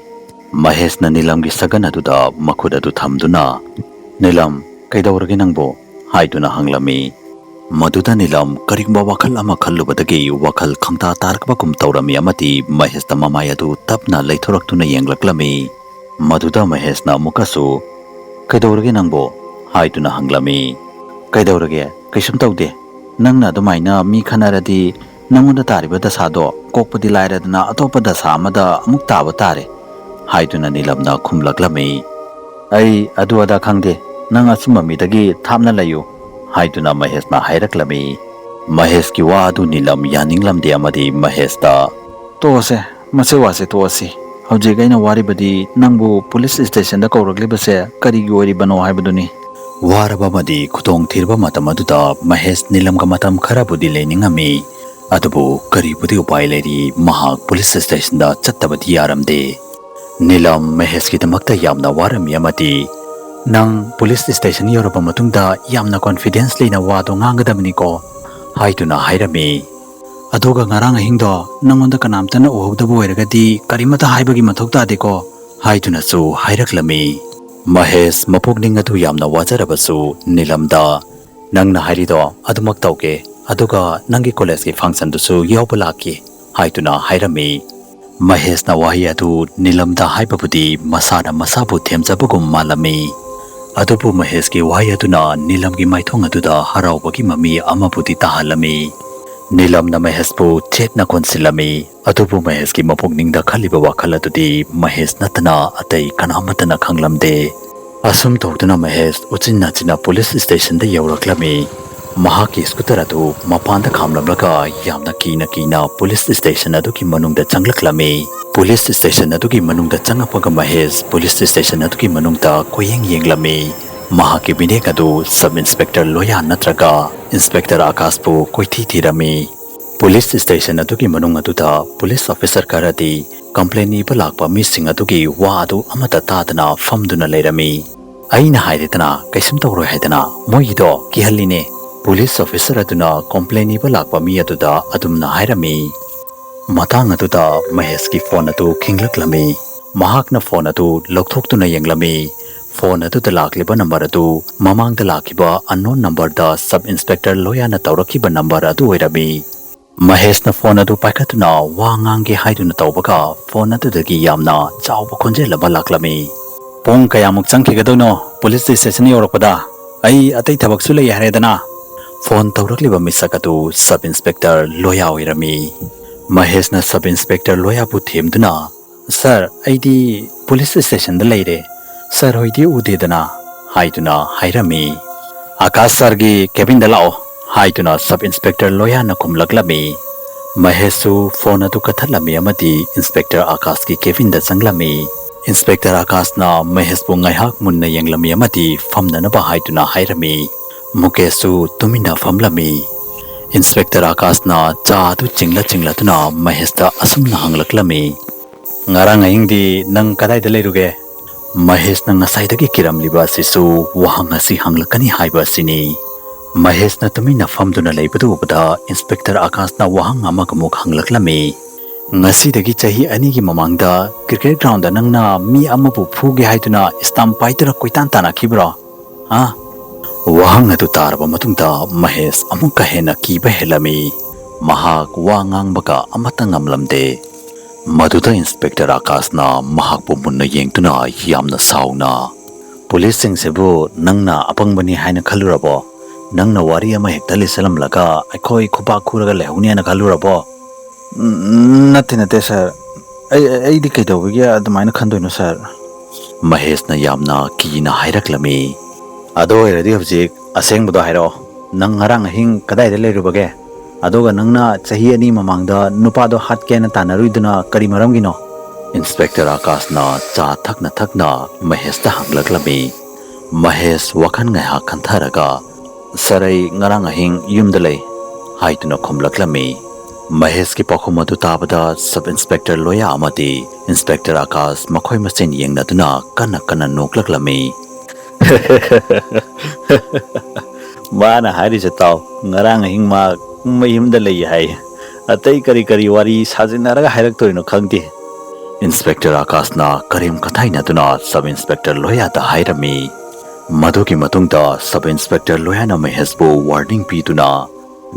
ꯃꯍꯦꯁꯅ ꯅꯤꯂꯝꯒꯤ ꯁꯒꯟ ꯑꯗꯨꯗ ꯃꯈꯨꯠ ꯑꯗꯨ ꯊꯝꯗꯨꯅ, "ꯅꯤꯂꯝ, ꯀꯩꯗꯧꯔꯒꯦ ꯅꯪꯕꯨ?" ꯍꯥꯏꯗꯨꯅ ꯍꯪꯂꯝꯃꯤ꯫ ꯃꯗꯨꯗ ꯅꯤꯂꯝ ꯀꯔꯤꯒꯨꯝꯕ ꯋꯥꯈꯜ ꯑꯃ ꯈꯜꯂꯨꯕꯗꯒꯤ ꯋꯥꯈꯜ ꯈꯪꯇꯥ ꯇꯥꯔꯛꯄꯒꯨꯝ ꯇꯧꯔꯝꯃꯤ ꯑꯃꯗꯤ ꯃꯍꯦꯁꯇ ꯃꯃꯥꯏ ꯑꯗꯨ ꯇꯞꯅ ꯂꯩꯊꯣꯔꯛꯇꯨꯅ ꯌꯦꯡꯂꯛꯂꯝꯃꯤ꯫ ꯃꯗꯨꯗ ꯃꯍꯦꯁꯅ ꯑꯃꯨꯛꯀꯁꯨ, "ꯀꯩꯗꯧꯔꯒꯦ ꯅꯪꯕꯣ?" ꯍꯥꯏꯗꯨꯅ ꯍꯪꯂꯝꯃꯤ꯫ "ꯀꯩꯗꯧꯔꯒꯦ? ꯀꯩꯁꯨꯝ ꯇꯧꯗꯦ꯫ ꯅꯪꯅ ꯑꯗꯨꯃꯥꯏꯅ ꯃꯤ ꯈꯠꯅꯔꯗꯤ ꯅꯪꯉꯣꯟꯗ ꯇꯥꯔꯤꯕ ꯗꯁꯥꯗꯣ ꯀꯣꯛꯄꯗꯤ ꯂꯥꯏꯔꯗꯅ ꯑꯇꯣꯞꯄ ꯗꯁꯥ ꯑꯃꯗ ꯑꯃꯨꯛ ꯇꯥꯕ ꯇꯥꯔꯦ," ꯍꯥꯏꯗꯨꯅ ꯅꯤꯂꯝꯅ ꯈꯨꯝꯂꯛꯂꯝꯃꯤ꯫ "ꯑꯩ ꯑꯗꯨ ꯑꯗꯥ ꯈꯪꯗꯦ, ꯅꯪ ꯑꯆꯨꯝꯕ ꯃꯤꯗꯒꯤ ꯊꯥꯞꯅ ꯂꯩꯌꯨ," ꯍꯥꯏꯗꯨꯅ ꯃꯍꯦꯁꯅ ꯍꯥꯏꯔꯛꯂꯝꯃꯤ꯫ ꯃꯍꯦꯁꯀꯤ ꯋꯥ ꯑꯗꯨ ꯅꯤꯂꯝ ꯌꯥꯅꯤꯡꯂꯝꯗꯦ ꯑꯃꯗꯤ ꯃꯍꯦꯁꯇ, "ꯇꯣꯛꯑꯁꯦ, ꯃꯁꯤ ꯋꯥꯁꯦ ꯇꯣꯛꯑꯁꯤ꯫ ꯍꯧꯖꯤꯛ ꯑꯩꯅ ꯋꯥꯔꯤꯕꯗꯤ ꯅꯪꯕꯨ ꯄꯨꯂꯤꯁ ꯁ꯭ꯇꯦꯁꯟꯗ ꯀꯧꯔꯛꯂꯤꯕꯁꯦ ꯀꯔꯤꯒꯤ ꯑꯣꯏꯔꯤꯕꯅꯣ ꯍꯥꯏꯕꯗꯨꯅꯤ꯫" ꯋꯥꯔꯕ ꯑꯃꯗꯤ ꯈꯨꯗꯣꯡ ꯊꯤꯔꯕ ꯃꯇꯝ ꯑꯗꯨꯗ ꯃꯍꯦꯁ ꯅꯤꯂꯝꯒ ꯃꯇꯝ ꯈꯔꯕꯨꯗꯤ ꯂꯩꯅꯤꯡꯉꯝꯃꯤ꯫ ꯑꯗꯨꯕꯨ ꯀꯔꯤꯕꯨꯗꯤ ꯎꯄꯥꯏ ꯂꯩꯔꯤ, ꯃꯍꯥꯛ ꯄꯨꯂꯤꯁ ꯁ꯭ꯇꯦꯁꯟꯗ ꯆꯠꯇꯕꯗꯤ ꯌꯥꯔꯝꯗꯦ꯫ ꯅꯤꯂꯝ ꯃꯍꯦꯁꯀꯤꯗꯃꯛꯇ ꯌꯥꯝꯅ ꯋꯥꯔꯝꯃꯤ ꯑꯃꯗꯤ "ꯅꯪ ꯄꯨꯂꯤꯁ ꯁ꯭ꯇꯦꯁꯟ ꯌꯧꯔꯕ ꯃꯇꯨꯡꯗ ꯌꯥꯝꯅ ꯀꯣꯟꯐꯤꯗꯦꯟꯁ ꯂꯩꯅ ꯋꯥꯗꯣ ꯉꯥꯡꯒꯗꯕꯅꯤꯀꯣ," ꯍꯥꯏꯗꯨꯅ ꯍꯥꯏꯔꯝꯃꯤ꯫ "ꯑꯗꯨꯒ ꯉꯔꯥꯡ ꯑꯍꯤꯡꯗꯣ ꯅꯪꯉꯣꯟꯗ ꯀꯅꯥꯝꯇꯅ ꯎꯍꯧꯗꯕ ꯑꯣꯏꯔꯒꯗꯤ ꯀꯔꯤꯃꯠꯇ ꯍꯥꯏꯕꯒꯤ ꯃꯊꯧ ꯇꯥꯗꯦꯀꯣ," ꯍꯥꯏꯗꯨꯅꯁꯨ ꯍꯥꯏꯔꯛꯂꯝꯃꯤ꯫ ꯃꯍꯦꯁ ꯃꯄꯨꯛꯅꯤꯡ ꯑꯗꯨ ꯌꯥꯝꯅ ꯋꯥꯖꯔꯕꯁꯨ ꯅꯤꯂꯝꯗ, "ꯅꯪꯅ ꯍꯥꯏꯔꯤꯗꯣ ꯑꯗꯨꯃꯛ ꯇꯧꯒꯦ, ꯑꯗꯨꯒ ꯅꯪꯒꯤ ꯀꯣꯂꯦꯖꯀꯤ ꯐꯪꯁꯟꯗꯨꯁꯨ ꯌꯥꯎꯕ ꯂꯥꯛꯀꯦ," ꯍꯥꯏꯗꯨꯅ ꯍꯥꯏꯔꯝꯃꯤ꯫ ꯃꯍꯦꯁꯅ ꯋꯥꯍꯩ ꯑꯗꯨ ꯅꯤꯂꯝꯗ ꯍꯥꯏꯕꯕꯨꯗꯤ ꯃꯁꯥꯅ ꯃꯁꯥꯕꯨ ꯊꯦꯝꯖꯕꯒꯨꯝ ꯃꯥꯜꯂꯝꯃꯤ꯫ ꯑꯗꯨꯕꯨ ꯃꯍꯦꯁꯀꯤ ꯋꯥꯍꯩ ꯑꯗꯨꯅ ꯅꯤꯂꯝꯒꯤ ꯃꯥꯏꯊꯣꯡ ꯑꯗꯨꯗ ꯍꯔꯥꯎꯕꯒꯤ ꯃꯃꯤ ꯑꯃꯕꯨꯗꯤ ꯇꯥꯍꯜꯂꯝꯃꯤ꯫ ꯅꯤꯂꯝꯅ ꯃꯍꯦꯁꯄꯨ ꯆꯦꯠꯅ ꯀꯣꯟꯁꯤꯜꯂꯝꯃꯤ꯫ ꯑꯗꯨꯕꯨ ꯃꯍꯦꯁꯀꯤ ꯃꯄꯨꯛꯅꯤꯡꯗ ꯈꯜꯂꯤꯕ ꯋꯥꯈꯜ ꯑꯗꯨꯗꯤ ꯃꯍꯦꯁ ꯅꯠꯇꯅ ꯑꯇꯩ ꯀꯅꯥꯃꯠꯇꯅ ꯈꯪꯂꯝꯗꯦ꯫ ꯑꯁꯨꯝ ꯇꯧꯗꯨꯅ ꯃꯍꯦꯁ ꯎꯆꯤꯟ ꯅꯥꯆꯤꯟꯅ ꯄꯨꯂꯤꯁ ꯁ꯭ꯇꯦꯁꯟꯗ ꯌꯧꯔꯛꯂꯝꯃꯤ꯫ ꯃꯍꯥꯛꯀꯤ ꯁ꯭ꯀꯨꯇꯔ ꯑꯗꯨ ꯃꯄꯥꯟꯗ ꯈꯥꯝꯂꯝꯂꯒ ꯌꯥꯝꯅ ꯀꯤꯅ ꯀꯤꯅ ꯄꯨꯂꯤꯁ ꯁ꯭ꯇꯦꯁꯟ ꯑꯗꯨꯒꯤ ꯃꯅꯨꯡꯗ ꯆꯪꯂꯛꯂꯝꯃꯤ꯫ ꯄꯨꯂꯤꯁ ꯁ꯭ꯇꯦꯁꯟ ꯑꯗꯨꯒꯤ ꯃꯅꯨꯡꯗ ꯆꯪꯂꯛꯄꯒ ꯃꯍꯦꯁ ꯄꯨꯂꯤꯁ ꯁ꯭ꯇꯦꯁꯟ ꯑꯗꯨꯒꯤ ꯃꯅꯨꯡꯗ ꯀꯣꯏꯌꯦꯡ ꯌꯦꯡꯂꯝꯃꯤ꯫ ꯃꯍꯥꯛꯀꯤ ꯃꯤꯠꯌꯦꯡ ꯑꯗꯨ ꯁꯕ ꯏꯟꯁꯄꯦꯛꯇꯔ ꯂꯣꯌꯥ ꯅꯠꯇ꯭ꯔꯒ ꯏꯟꯁꯄꯦꯛꯇꯔ ꯑꯥꯀꯥꯁꯄꯨ ꯀꯣꯏꯊꯤ ꯊꯤꯔꯝꯃꯤ꯫ ꯄꯨꯂꯤꯁ ꯁ꯭ꯇꯦꯁꯟ ꯑꯗꯨꯒꯤ ꯃꯅꯨꯡ ꯑꯗꯨꯗ ꯄꯨꯂꯤꯁ ꯑꯣꯐꯤꯁꯔ ꯈꯔꯗꯤ ꯀꯝꯄ꯭ꯂꯦꯟ ꯏꯕ ꯂꯥꯛꯄ ꯃꯤꯁꯤꯡ ꯑꯗꯨꯒꯤ ꯋꯥ ꯑꯗꯨ ꯑꯃꯠꯇ ꯇꯥꯗꯅ ꯐꯝꯗꯨꯅ ꯂꯩꯔꯝꯃꯤ꯫ "ꯑꯩꯅ ꯍꯥꯏꯔꯦꯗꯅ, ꯀꯩꯁꯨꯝ ꯇꯧꯔꯣꯏ ꯍꯥꯏꯗꯅ, ꯃꯣꯏꯒꯤꯗꯣ ꯀꯤꯍꯜꯂꯤꯅꯦ꯫" ꯄꯨꯂꯤꯁ ꯑꯣꯐꯤꯁꯔ ꯑꯗꯨꯅ ꯀꯝꯄ꯭ꯂꯦꯟ ꯏꯕ ꯂꯥꯛꯄ ꯃꯤ ꯑꯗꯨꯗ ꯑꯗꯨꯝꯅ ꯍꯥꯏꯔꯝꯃꯤ꯫ ꯃꯇꯥꯡ ꯑꯗꯨꯗ ꯃꯍꯦꯁꯀꯤ ꯐꯣꯟ ꯑꯗꯨ ꯈꯤꯡꯂꯛꯂꯝꯃꯤ꯫ ꯃꯍꯥꯛꯅ ꯐꯣꯟ ꯑꯗꯨ ꯂꯧꯊꯣꯛꯇꯨꯅ ꯌꯦꯡꯂꯝꯃꯤ꯫ ꯐꯣꯟ ꯑꯗꯨꯗ ꯂꯥꯛꯂꯤꯕ ꯅꯝꯕꯔ ꯑꯗꯨ ꯃꯃꯥꯡꯗ ꯂꯥꯛꯈꯤꯕ ꯑꯟꯅꯣꯟ ꯅꯝꯕꯔꯗ ꯁꯕ ꯏꯟꯁꯄꯦꯛꯇꯔ ꯂꯣꯌꯥꯅ ꯇꯧꯔꯛꯈꯤꯕ ꯅꯝꯕꯔ ꯑꯗꯨ ꯑꯣꯏꯔꯝꯃꯤ꯫ ꯃꯍꯦꯁꯅ ꯐꯣꯟ ꯑꯗꯨ ꯄꯥꯏꯈꯠꯇꯨꯅ ꯋꯥ ꯉꯥꯡꯒꯦ ꯍꯥꯏꯗꯨꯅ ꯇꯧꯕꯒ ꯐꯣꯟ ꯑꯗꯨꯗꯒꯤ ꯌꯥꯝꯅ ꯆꯥꯎꯕ ꯈꯣꯟꯖꯦꯜ ꯑꯃ ꯂꯥꯛꯂꯝꯃꯤ꯫ "ꯄꯨꯡ ꯀꯌꯥꯃꯨꯛ ꯆꯪꯈꯤꯒꯗꯣꯏꯅꯣ ꯄꯨꯂꯤꯁ ꯁ꯭ꯇꯦꯁꯟ ꯌꯧꯔꯛꯄꯗ? ꯑꯩ ꯑꯇꯩ ꯊꯕꯛꯁꯨ ꯂꯩ ꯍꯥꯏꯔꯦꯗꯅ꯫" ꯐꯣꯟ ꯇꯧꯔꯛꯂꯤꯕ ꯃꯤꯁꯛ ꯑꯗꯨ ꯁꯕ ꯏꯟꯁꯄꯦꯛꯇꯔ ꯂꯣꯌꯥ ꯑꯣꯏꯔꯝꯃꯤ꯫ ꯃꯍꯦꯁꯅ ꯁꯕ ꯏꯟꯁꯄꯦꯛꯇꯔ ꯂꯣꯌꯥꯕꯨ ꯊꯦꯝꯗꯨꯅ, "ꯁꯥꯔ, ꯑꯩꯗꯤ ꯄꯨꯂꯤꯁ ꯁ꯭ꯇꯦꯁꯟꯗ ꯂꯩꯔꯦ꯫ ꯁꯥꯔ ꯍꯣꯏꯗꯤ ꯎꯗꯦꯗꯅ," ꯍꯥꯏꯗꯨꯅ ꯍꯥꯏꯔꯝꯃꯤ꯫ "ꯑꯥꯀꯥꯁ ꯁꯥꯔꯒꯤ ꯀꯦꯕꯤꯟꯗ ꯂꯥꯛꯑꯣ," ꯍꯥꯏꯗꯨꯅ ꯁꯕ ꯏꯟꯁꯄꯦꯛꯇꯔ ꯂꯣꯌꯥꯅ ꯈꯨꯝꯂꯛꯂꯝꯃꯤ꯫ ꯃꯍꯦꯁꯁꯨ ꯐꯣꯟ ꯑꯗꯨ ꯀꯛꯊꯠꯂꯝꯃꯤ ꯑꯃꯗꯤ ꯏꯟꯁꯄꯦꯛꯇꯔ ꯑꯥꯀꯥꯁꯀꯤ ꯀꯦꯕꯤꯟꯗ ꯆꯪꯂꯝꯃꯤ꯫ ꯏꯟꯁꯄꯦꯛꯇꯔ ꯑꯥꯀꯥꯁꯅ ꯃꯍꯦꯁꯄꯨ ꯉꯥꯏꯍꯥꯛ ꯃꯨꯟꯅ ꯌꯦꯡꯂꯝꯃꯤ ꯑꯃꯗꯤ ꯐꯝꯅꯅꯕ ꯍꯥꯏꯗꯨꯅ ꯍꯥꯏꯔꯝꯃꯤ꯫ ꯃꯨꯀꯦꯁꯁꯨ ꯇꯨꯃꯤꯟꯅ ꯐꯝꯂꯝꯃꯤ꯫ ꯏꯟꯁꯄꯦꯛꯇꯔ ꯑꯥꯀꯥꯁꯅ ꯆꯥ ꯑꯗꯨ ꯆꯤꯡꯂ ꯆꯤꯡꯂꯗꯨꯅ ꯃꯍꯦꯁꯇ ꯑꯁꯨꯝꯅ ꯍꯪꯂꯛꯂꯝꯃꯤ, "ꯉꯔꯥꯡ ꯑꯍꯤꯡꯗꯤ ꯅꯪ ꯀꯗꯥꯏꯗ ꯂꯩꯔꯨꯒꯦ? ꯃꯍꯦꯁꯅ ꯉꯁꯥꯏꯗꯒꯤ ꯀꯤꯔꯝꯂꯤꯕ ꯑꯁꯤꯁꯨ ꯋꯥꯍꯪ ꯑꯁꯤ ꯍꯪꯂꯛꯀꯅꯤ ꯍꯥꯏꯕ ꯑꯁꯤꯅꯤ꯫ ꯃꯍꯦꯁꯅ ꯇꯨꯃꯤꯟꯅ ꯐꯝꯗꯨꯅ ꯂꯩꯕꯗꯨ ꯎꯕꯗ ꯏꯟꯁꯄꯦꯛꯇꯔ ꯑꯥꯀꯥꯁꯅ ꯋꯥꯍꯪ ꯑꯃꯒ ꯑꯃꯨꯛ ꯍꯪꯂꯛꯂꯝꯃꯤ꯫ "ꯉꯁꯤꯗꯒꯤ ꯆꯍꯤ ꯑꯅꯤꯒꯤ ꯃꯃꯥꯡꯗ ꯀ꯭ꯔꯤꯀꯦꯠ ꯒ꯭ꯔꯥꯎꯟꯗ ꯅꯪꯅ ꯃꯤ ꯑꯃꯕꯨ ꯐꯨꯒꯦ ꯍꯥꯏꯗꯨꯅ ꯁ꯭ꯇꯝꯞ ꯄꯥꯏꯗꯨꯅ ꯀꯣꯏꯇꯥꯟ ꯇꯥꯟꯅꯈꯤꯕ꯭ꯔꯣ? ꯍꯥ?" ꯋꯥꯍꯪ ꯑꯗꯨ ꯇꯥꯔꯕ ꯃꯇꯨꯡꯗ ꯃꯍꯦꯁ ꯑꯃꯨꯛꯀ ꯍꯦꯟꯅ ꯀꯤꯕ ꯍꯦꯜꯂꯝꯃꯤ꯫ ꯃꯍꯥꯛ ꯋꯥ ꯉꯥꯡꯕꯒ ꯑꯃꯠꯇ ꯉꯝꯂꯝꯗꯦ꯫ ꯃꯗꯨꯗ ꯏꯟꯁꯄꯦꯛꯇꯔ ꯑꯥꯀꯥꯁꯅ ꯃꯍꯥꯛꯄꯨ ꯃꯨꯟꯅ ꯌꯦꯡꯗꯨꯅ ꯌꯥꯝꯅ ꯁꯥꯎꯅ, "ꯄꯨꯂꯤꯁꯁꯤꯡꯁꯤꯕꯨ ꯅꯪꯅ ꯑꯄꯪꯕꯅꯤ ꯍꯥꯏꯅ ꯈꯜꯂꯨꯔꯕꯣ? ꯅꯪꯅ ꯋꯥꯔꯤ ꯑꯃ ꯍꯦꯛꯇ ꯂꯤꯁꯜꯂꯝꯂꯒ ꯑꯩꯈꯣꯏ ꯈꯨꯄꯥꯛ ꯈꯨꯔꯒ ꯂꯩꯍꯧꯅꯤ ꯍꯥꯏꯅ ꯈꯜꯂꯨꯔꯕꯣ?" "ꯎꯝ, ꯅꯠꯇꯦ, ꯅꯠꯇꯦ, ꯁꯥꯔ꯫ ꯑꯩ, ꯑꯩꯗꯤ ꯀꯩꯗꯧꯕꯒꯤ ꯑꯗꯨꯃꯥꯏꯅ ꯈꯟꯗꯣꯏꯅꯣ, ꯁꯥꯔ?" ꯃꯍꯦꯁꯅ ꯌꯥꯝꯅ ꯀꯤꯅ ꯍꯥꯏꯔꯛꯂꯝꯃꯤ꯫ "ꯑꯗꯨ ꯑꯣꯏꯔꯗꯤ ꯍꯧꯖꯤꯛ ꯑꯁꯦꯡꯕꯗꯣ ꯍꯥꯏꯔꯛꯑꯣ꯫ ꯅꯪ ꯉꯔꯥꯡ ꯑꯍꯤꯡ ꯀꯗꯥꯏꯗ ꯂꯩꯔꯨꯕꯒꯦ? ꯑꯗꯨꯒ ꯅꯪꯅ ꯆꯍꯤ ꯑꯅꯤ ꯃꯃꯥꯡꯗ ꯅꯨꯄꯥꯗꯣ ꯍꯥꯠꯀꯦꯅ ꯇꯥꯟꯅꯔꯨꯏꯗꯨꯅ ꯀꯔꯤ ꯃꯔꯝꯒꯤꯅꯣ?" ꯏꯟꯁꯄꯦꯛꯇꯔ ꯑꯥꯀꯥꯁꯅ ꯆꯥ ꯊꯛꯅ ꯊꯛꯅ ꯃꯍꯦꯁꯇ ꯍꯪꯂꯛꯂꯝꯃꯤ꯫ ꯃꯍꯦꯁ ꯋꯥꯈꯜ ꯉꯥꯏꯍꯥꯛ ꯈꯟꯊꯔꯒ, "ꯁꯥꯔ, ꯑꯩ ꯉꯔꯥꯡ ꯑꯍꯤꯡ ꯌꯨꯝꯗ ꯂꯩ," ꯍꯥꯏꯗꯨꯅ ꯈꯨꯝꯂꯛꯂꯝꯃꯤ꯫ ꯃꯍꯦꯁꯀꯤ ꯄꯥꯎꯈꯨꯝ ꯑꯗꯨ ꯇꯥꯕꯗ ꯁꯕ ꯏꯟꯁꯄꯦꯛꯇꯔ ꯂꯣꯌꯥ ꯑꯃꯗꯤ ꯏꯟꯁꯄꯦꯛꯇꯔ ꯑꯥꯀꯥꯁ ꯃꯈꯣꯏ ꯃꯁꯦꯟ ꯌꯦꯡꯅꯗꯨꯅ ꯀꯟꯅ ꯀꯟꯅ ꯅꯣꯛꯂꯛꯂꯝꯃꯤ꯫ "ꯃꯥꯅ ꯍꯥꯏꯔꯤꯁꯦ ꯇꯥꯎ, ꯉꯔꯥꯡ ꯑꯍꯤꯡ ꯃꯥ ꯃꯌꯨꯝꯗ ꯂꯩ ꯍꯥꯏ꯫ ꯑꯇꯩ ꯀꯔꯤ ꯀꯔꯤ ꯋꯥꯔꯤ ꯁꯥꯖꯤꯟꯅꯔꯒ ꯍꯥꯏꯔꯛꯇꯣꯏꯅꯣ ꯈꯪꯗꯦ꯫" ꯏꯟꯁꯄꯦꯛꯇꯔ ꯑꯥꯀꯥꯁꯅ ꯀꯔꯦꯝ ꯀꯊꯥꯏꯅꯗꯨꯅ ꯁꯕ ꯏꯟꯁꯄꯦꯛꯇꯔ ꯂꯣꯌꯥꯗ ꯍꯥꯏꯔꯝꯃꯤ꯫ ꯃꯗꯨꯒꯤ ꯃꯇꯨꯡꯗ ꯁꯕ ꯏꯟꯁꯄꯦꯛꯇꯔ ꯂꯣꯌꯥꯅ ꯃꯍꯦꯁꯄꯨ ꯋꯥꯔꯅꯤꯡ ꯄꯤꯗꯨꯅ,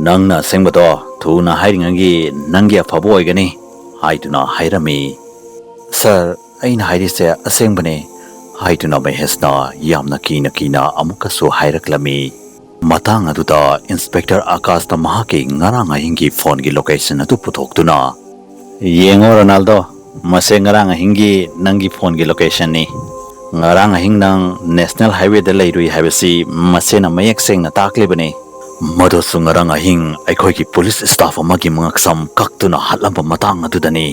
"ꯅꯪꯅ ꯑꯁꯦꯡꯕꯗꯣ ꯊꯨꯅ ꯍꯥꯏꯔꯤꯉꯩꯒꯤ ꯅꯪꯒꯤ ꯑꯐꯕ ꯑꯣꯏꯒꯅꯤ," ꯍꯥꯏꯗꯨꯅ ꯍꯥꯏꯔꯝꯃꯤ꯫ "ꯁꯥꯔ, ꯑꯩꯅ ꯍꯥꯏꯔꯤꯁꯦ ꯑꯁꯦꯡꯕꯅꯦ," ꯍꯥꯏꯗꯨꯅ ꯃꯍꯦꯁꯅ ꯌꯥꯝꯅ ꯀꯤꯅ ꯀꯤꯅ ꯑꯃꯨꯛꯀꯁꯨ ꯍꯥꯏꯔꯛꯂꯝꯃꯤ꯫ ꯃꯇꯥꯡ ꯑꯗꯨꯗ ꯏꯟꯁꯄꯦꯛꯇꯔ ꯑꯥꯀꯥꯁꯅ ꯃꯍꯥꯛꯀꯤ ꯉꯔꯥꯡ ꯑꯍꯤꯡꯒꯤ ꯐꯣꯟꯒꯤ ꯂꯣꯀꯦꯁꯟ ꯑꯗꯨ ꯄꯨꯊꯣꯛꯇꯨꯅ, "ꯌꯦꯡꯉꯣ ꯔꯣꯅꯥꯜꯗꯣ, ꯃꯁꯦ ꯉꯔꯥꯡ ꯑꯍꯤꯡꯒꯤ ꯅꯪꯒꯤ ꯐꯣꯟꯒꯤ ꯂꯣꯀꯦꯁꯟꯅꯤ꯫ ꯉꯔꯥꯡ ꯑꯍꯤꯡ ꯅꯪ ꯅꯦꯁꯅꯦꯜ ꯍꯥꯏꯋꯦꯗ ꯂꯩꯔꯨꯏ ꯍꯥꯏꯕꯁꯤ ꯃꯁꯦꯅ ꯃꯌꯦꯛ ꯁꯦꯡꯅ ꯇꯥꯛꯂꯤꯕꯅꯤ꯫ ꯃꯗꯨꯁꯨ ꯉꯔꯥꯡ ꯑꯍꯤꯡ ꯑꯩꯈꯣꯏꯒꯤ ꯄꯨꯂꯤꯁ ꯁ꯭ꯇꯥꯐ ꯑꯃꯒꯤ ꯃꯉꯛꯁꯝ ꯀꯛꯇꯨꯅ ꯍꯥꯠꯂꯝꯕ ꯃꯇꯥꯡ ꯑꯗꯨꯗꯅꯤ꯫"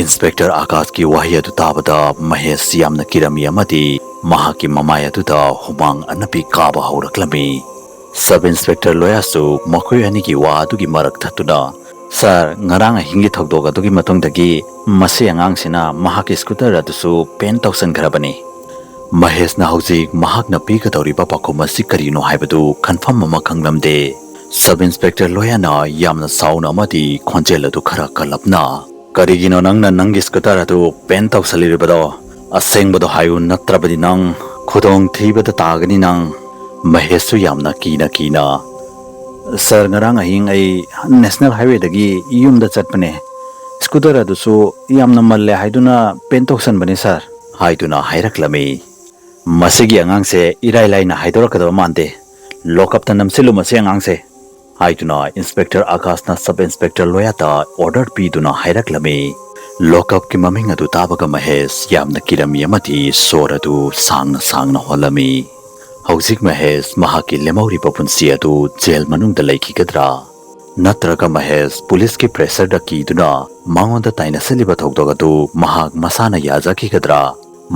ꯏꯟꯁꯄꯦꯛꯇꯔ ꯑꯥꯀꯥꯁꯀꯤ ꯋꯥꯍꯩ ꯑꯗꯨ ꯇꯥꯕꯗ ꯃꯍꯦꯁ ꯌꯥꯝꯅ ꯀꯤꯔꯝꯃꯤ ꯑꯃꯗꯤ ꯃꯍꯥꯛꯀꯤ ꯃꯃꯥꯏ ꯑꯗꯨꯗ ꯍꯨꯃꯥꯡ ꯑꯅꯞꯄꯤ ꯀꯥꯕ ꯍꯧꯔꯛꯂꯝꯃꯤ꯫ ꯁꯕ ꯏꯟꯁꯄꯦꯛꯇꯔ ꯂꯣꯌꯥꯁꯨ ꯃꯈꯣꯏ ꯑꯅꯤꯒꯤ ꯋꯥ ꯑꯗꯨꯒꯤ ꯃꯔꯛ ꯊꯠꯇꯨꯅ, "ꯁꯥꯔ, ꯉꯔꯥꯡ ꯑꯍꯤꯡꯒꯤ ꯊꯧꯗꯣꯛ ꯑꯗꯨꯒꯤ ꯃꯇꯨꯡꯗꯒꯤ ꯃꯁꯤ ꯑꯉꯥꯡꯁꯤꯅ ꯃꯍꯥꯛꯀꯤ ꯁ꯭ꯀꯨꯇꯔ ꯑꯗꯨꯁꯨ ꯄꯦꯟ ꯇꯧꯁꯟꯈ꯭ꯔꯕꯅꯤ꯫ ꯃꯍꯦꯁꯅ ꯍꯧꯖꯤꯛ ꯃꯍꯥꯛꯅ ꯄꯤꯒꯗꯧꯔꯤꯕ ꯄꯥꯎꯈꯨꯝ ꯑꯁꯤ ꯀꯔꯤꯅꯣ ꯍꯥꯏꯕꯗꯨ ꯀꯟꯐꯥꯔꯝ ꯑꯃ ꯈꯪꯂꯝꯗꯦ꯫" ꯁꯕ ꯏꯟꯁꯄꯦꯛꯇꯔ ꯂꯣꯌꯥꯅ ꯌꯥꯝꯅ ꯁꯥꯎꯅ ꯑꯃꯗꯤ ꯈꯣꯟꯖꯦꯜ ꯑꯗꯨ ꯈꯔ ꯀꯜꯂꯞꯅ, "ꯀꯔꯤꯒꯤꯅꯣ ꯅꯪꯅ ꯅꯪꯒꯤ ꯁ꯭ꯀꯨꯇꯔ ꯑꯗꯨ ꯄꯦꯟ ꯇꯧꯁꯜꯂꯤꯕꯗꯣ? ꯑꯁꯦꯡꯕꯗꯣ ꯍꯥꯏꯌꯨ, ꯅꯠꯇ꯭ꯔꯕꯗꯤ ꯅꯪ ꯈꯨꯗꯣꯡ ꯊꯤꯕꯗ ꯇꯥꯒꯅꯤ ꯅꯪ꯫" ꯃꯍꯦꯁꯁꯨ ꯌꯥꯝꯅ ꯀꯤꯅ ꯀꯤꯅ, "ꯁꯥꯔ, ꯉꯔꯥꯡ ꯑꯍꯤꯡ ꯑꯩ ꯅꯦꯁꯅꯦꯜ ꯍꯥꯏꯋꯦꯗꯒꯤ ꯌꯨꯝꯗ ꯆꯠꯄꯅꯦ꯫ ꯁ꯭ꯀꯨꯇꯔ ꯑꯗꯨꯁꯨ ꯌꯥꯝꯅ ꯃꯜꯂꯦ ꯍꯥꯏꯗꯨꯅ ꯄꯦꯟ ꯇꯧꯁꯟꯕꯅꯦ ꯁꯥꯔ," ꯍꯥꯏꯗꯨꯅ ꯍꯥꯏꯔꯛꯂꯝꯃꯤ꯫ "ꯃꯁꯤꯒꯤ ꯑꯉꯥꯡꯁꯦ ꯏꯔꯥꯏ ꯂꯥꯏꯅ ꯍꯥꯏꯗꯣꯔꯛꯀꯗꯕ ꯃꯥꯟꯗꯦ꯫ ꯂꯣꯀꯞꯇ ꯅꯝꯁꯤꯜꯂꯨ ꯃꯁꯤ ꯑꯉꯥꯡꯁꯦ," ꯍꯥꯏꯗꯨꯅ ꯏꯟꯁꯄꯦꯛꯇꯔ ꯑꯥꯀꯥꯁꯅ ꯁꯕ ꯏꯟꯁꯄꯦꯛꯇꯔ ꯂꯣꯌꯥꯇ ꯑꯣꯔꯗꯔ ꯄꯤꯗꯨꯅ ꯍꯥꯏꯔꯛꯂꯝꯃꯤ꯫ ꯂꯣꯀꯞꯀꯤ ꯃꯃꯤꯡ ꯑꯗꯨ ꯇꯥꯕꯒ ꯃꯍꯦꯁ ꯌꯥꯝꯅ ꯀꯤꯔꯝꯃꯤ ꯑꯃꯗꯤ ꯁꯣꯔ ꯑꯗꯨ ꯁꯥꯡꯅ ꯁꯥꯡꯅ ꯍꯣꯜꯂꯝꯃꯤ꯫ ꯍꯧꯖꯤꯛ ꯃꯍꯦꯁ ꯃꯍꯥꯛꯀꯤ ꯂꯦꯝꯍꯧꯔꯤꯕ ꯄꯨꯟꯁꯤ ꯑꯗꯨ ꯖꯦꯜ ꯃꯅꯨꯡꯗ ꯂꯩꯈꯤꯒꯗ꯭ꯔꯥ? ꯅꯠꯇ꯭ꯔꯒ ꯃꯍꯦꯁ ꯄꯨꯂꯤꯁꯀꯤ ꯄ꯭ꯔꯦꯁꯔꯗ ꯀꯤꯗꯨꯅ ꯃꯉꯣꯟꯗ ꯇꯥꯏꯅꯁꯤꯜꯂꯤꯕ ꯊꯧꯗꯣꯛ ꯑꯗꯨ ꯃꯍꯥꯛ ꯃꯁꯥꯅ ꯌꯥꯖꯈꯤꯒꯗ꯭ꯔꯥ?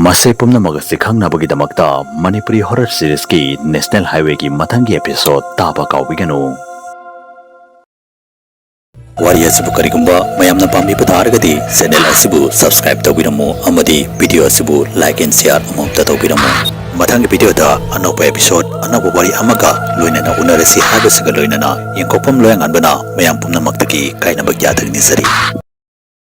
ꯃꯁꯤ ꯄꯨꯝꯅꯃꯛ ꯑꯁꯤ ꯈꯪꯅꯕꯒꯤꯗꯃꯛꯇ ꯃꯅꯤꯄꯨꯔꯤ ꯍꯣꯔꯔ ꯁꯤꯔꯤꯁꯀꯤ ꯅꯦꯁꯅꯦꯜ ꯍꯥꯏꯋꯦꯒꯤ ꯃꯊꯪꯒꯤ ꯑꯦꯄꯤꯁꯣꯗ ꯇꯥꯕ ꯀꯥꯎꯕꯤꯒꯅꯨ꯫ ꯋꯥꯔꯤ ꯑꯁꯤꯕꯨ ꯀꯔꯤꯒꯨꯝꯕ ꯃꯌꯥꯝꯅ ꯄꯥꯝꯕꯤꯕ ꯇꯥꯔꯒꯗꯤ ꯆꯦꯅꯦꯜ ꯑꯁꯤꯕꯨ ꯁꯕꯁꯀ꯭ꯔꯥꯏꯕ ꯇꯧꯕꯤꯔꯝꯃꯨ ꯑꯃꯗꯤ ꯚꯤꯗꯤꯑꯣ ꯑꯁꯤꯕꯨ ꯂꯥꯏꯛ ꯑꯦꯟ ꯁꯤꯌꯥꯔ ꯑꯃꯃꯝꯇ ꯇꯧꯕꯤꯔꯝꯃꯨ꯫ ꯃꯊꯪꯒꯤ ꯚꯤꯗꯤꯑꯣꯗ ꯑꯅꯧꯕ ꯑꯦꯄꯤꯁꯣꯗ, ꯑꯅꯧꯕ ꯋꯥꯔꯤ ꯑꯃꯒ ꯂꯣꯏꯅꯅ ꯎꯅꯔꯁꯤ ꯍꯥꯏꯕꯁꯤꯒ ꯂꯣꯏꯅꯅ ꯌꯦꯡꯊꯣꯛꯐꯝ ꯂꯣꯌꯥꯉꯥꯟꯕꯅ ꯃꯌꯥꯝ ꯄꯨꯝꯅꯃꯛꯇꯒꯤ ꯀꯥꯏꯅꯕ ꯌꯥꯊꯪ ꯅꯤꯖꯔꯤ꯫